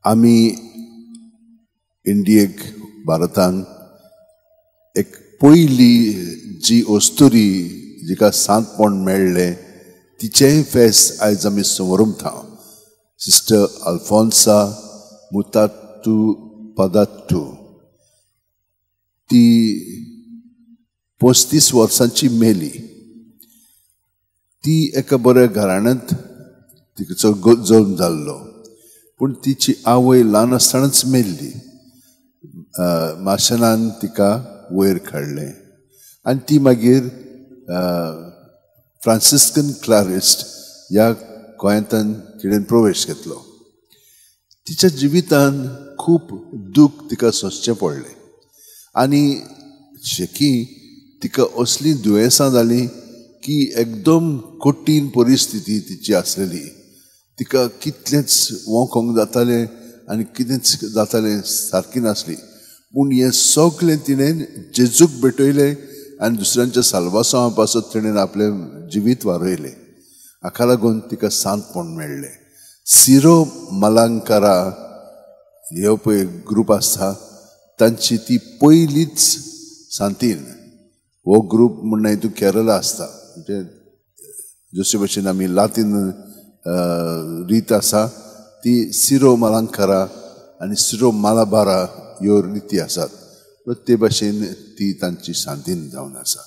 आमी इंडियेक भारतान एक पयली जी अस्तुरी जिका सांतपण मेळ्ळें तिचेंय फेस्त आयज आमी समरमता. सिस्टर अल्फोन्सा मुतात्तू पदात्तू ती 35 वर्सांची मेली. ती एका बऱ्या घराण्यांत तिचो जल्म जाल्लो, पूण तिची आवय ल्हान आसतनाच मेल्ली. माशेनान तिका वयर काडलें आनी ती मागीर फ्रांसिस्कन क्लारिस्ट ह्या गोंयांतान तिणें प्रवेश घेतलो. तिच्या जिवितान खूब दूख तिका सोंसचें पडलें आनी शेकी तिका असलीं दुयेंसां जालीं की एकदम कठीण परिस्थिती तिची आसलेली. तिका कितलेंच वोंकोंक जातालें आनी कितेंच जातालें सारकी नासली, पूण हें सगळें तिणें जेजूक भेटयलें आनी दुसऱ्यांच्या साल्वासांवा पासत तिणें आपलें जिवीत वारयलें. हाका लागून तिका सांतपण मेळ्ळें. सिरो मलंकारा ह्यो पळय ग्रूप आसता तांची ती पयलीच सांतीन. हो ग्रूप म्हणून हितून केरला आसता, म्हणजे जशे भशेन आमी लातीन रीत आसा ती सिरो मलंकारा आनी सिरो मालाबारा ह्यो रिती आसात, ते भाशेन ती तांची सांतीन जावन आसा.